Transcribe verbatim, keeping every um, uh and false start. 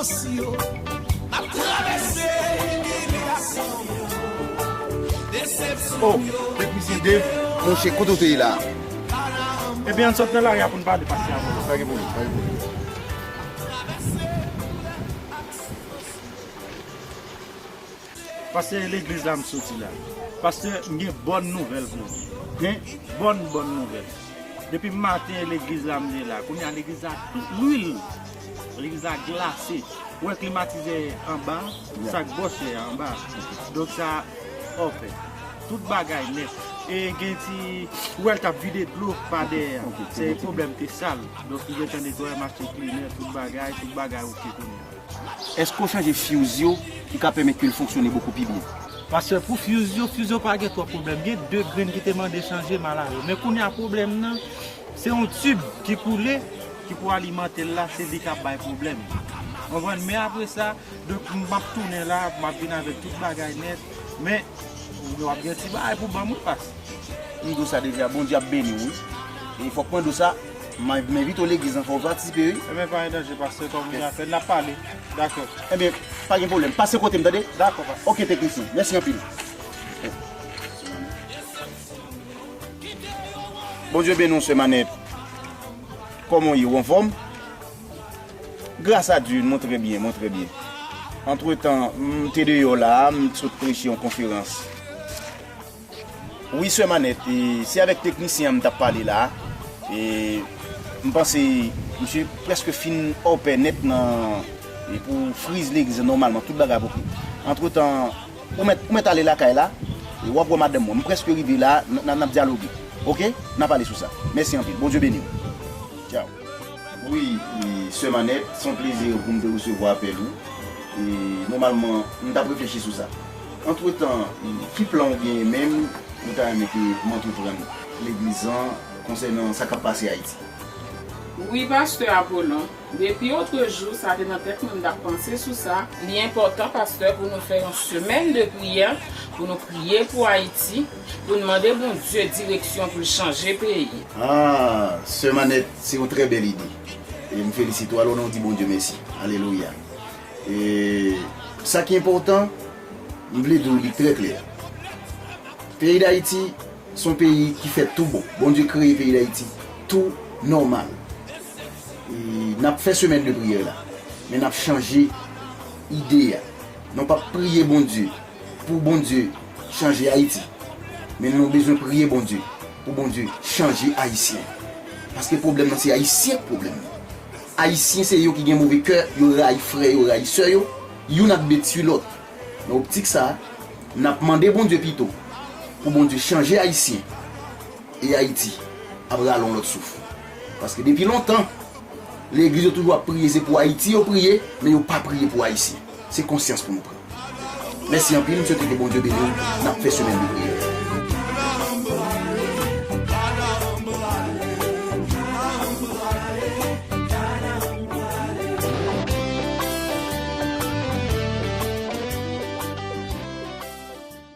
Oh, teknisyen Dave, monchè, kote w te ye la? Ebyen, ann sot nan lari a pou n pale, pastè Apollo. Pa gen pwoblèm, pa gen pwoblèm. Pastè, legliz la m soti la. Pastè, m gen bòn nouvèl pou ou. Hen? Bòn, bòn nouvèl. Depi maten, legliz la m te la. Kounye a, legliz la tou lwil. Legliz la glase. Ou wè klimatizè anba, sak bòsè a anba. Donk sa, open. Tout bagay nèt. E gen ti, ou wè l t ap vide dlo pa dèyè a. Se pwoblèm te sal. Donk li gentan netwaye, m achte cleaner, tout bagay, tout bagay oke kounye a. Èske w chanje fuse yo ki ka pèmèt ke l fonksyone bokou pi byen? Pastè, pou fuse yo, fuse yo pa gen twòp pwoblèm. Gen de grenn ki te mande chanje, m al avè l. Men kounye a pwoblèm nan, se yon tib ki koule, ki pou alimante l la, se li k ap bay pwoblèm. Ou konprann? Men apre sa, donk, m ap tounen la, m ap vin avèk tout bagay nèt. Men, w ap gen ti bagay pou ban m wi, pastè. M di w sa deja, Bondye ap beni w, wi. E fòk mwen di w sa, m a, m envite w legliz lan, fò w patisipe, wi. Ebyen, pa gen danje, pastè, kòm ou fè, n ap pale. Dakò. Ebyen, pa gen pwoblèm. Pase kote m, tande? Dakò, pastè. Oke, teknisyen. Mèsi anpil. Bondye beni w, sè Manèt. Kòman w ye? Ou anfòm? Gras a Dye, mwen trè byen, mwen trè byen. Antretan, m te deyò la a, m sot preche yon konferans. Wi, sè Manèt, e, se avèk teknisyen an m t ap pale la a. E, m panse misye prèske fin opè nèt nan, e, pou friz legliz la nòmalman, tout bagay ap oke. Antretan, ou mèt, ou mèt ale lakay la, e w ap wè madanm mwen. M prèske rive la, n, n, n ap dyaloge. Oke? N a pale sou sa. Mèsi anpil. Bondye beni w. Tchaw. Wi, wi, sè Manèt, se yon plezi pou m te resevwa apèl ou. E, nòmalman, m t ap reflechi sou sa. Antretan, ki plan w genyen menm, ou ta renmen ke m antreprann legliz lan konsènan sa k ap pase Ayiti? Wi, pastè Apollon. Depi otrejou, sa te nan tèt mwen, m t ap panse sou sa. Li enpòtan, pastè, pou nou fè yon semèn de priyè, pou nou priye pou Ayiti, pou n mande Bondye direksyon pou l chanje peyi. Ah, sè Manèt, se yon trè bèl ide. E m felisite w, alò nou di Bondye mèsi. Alelouya. E sa ki enpòtan, m vle di w li trè klè. Peyi Dayiti, se yon peyi ki fèt tou bon. Bondye kreye peyi Dayiti tou nòmal. E n ap fè semèn de priyè la, men n ap chanje ide a. Nou p ap priye Bondye pou Bondye chanje Ayiti, men nou bezwen priye Bondye pou Bondye chanje Ayisyen. Paske pwoblèm nan se Ayisyen k pwoblèm nan. Ayisyen se yo ki gen move kè, yo rayi frè yo, rayi sè yo, youn ap detwi lòt. Nan optik sa a, n ap mande Bondye pito pou Bondye chanje Ayisyen e Ayiti ap rale yon lòt souf. Paske depi lontan, legliz yo toujou ap priye, se pou Ayiti yo priye, men yo pa priye pou Ayisyen. Se konsyans pou nou pran. Mèsi anpil, m swete ke Bondye beni w, n ap fè semèn de priyè.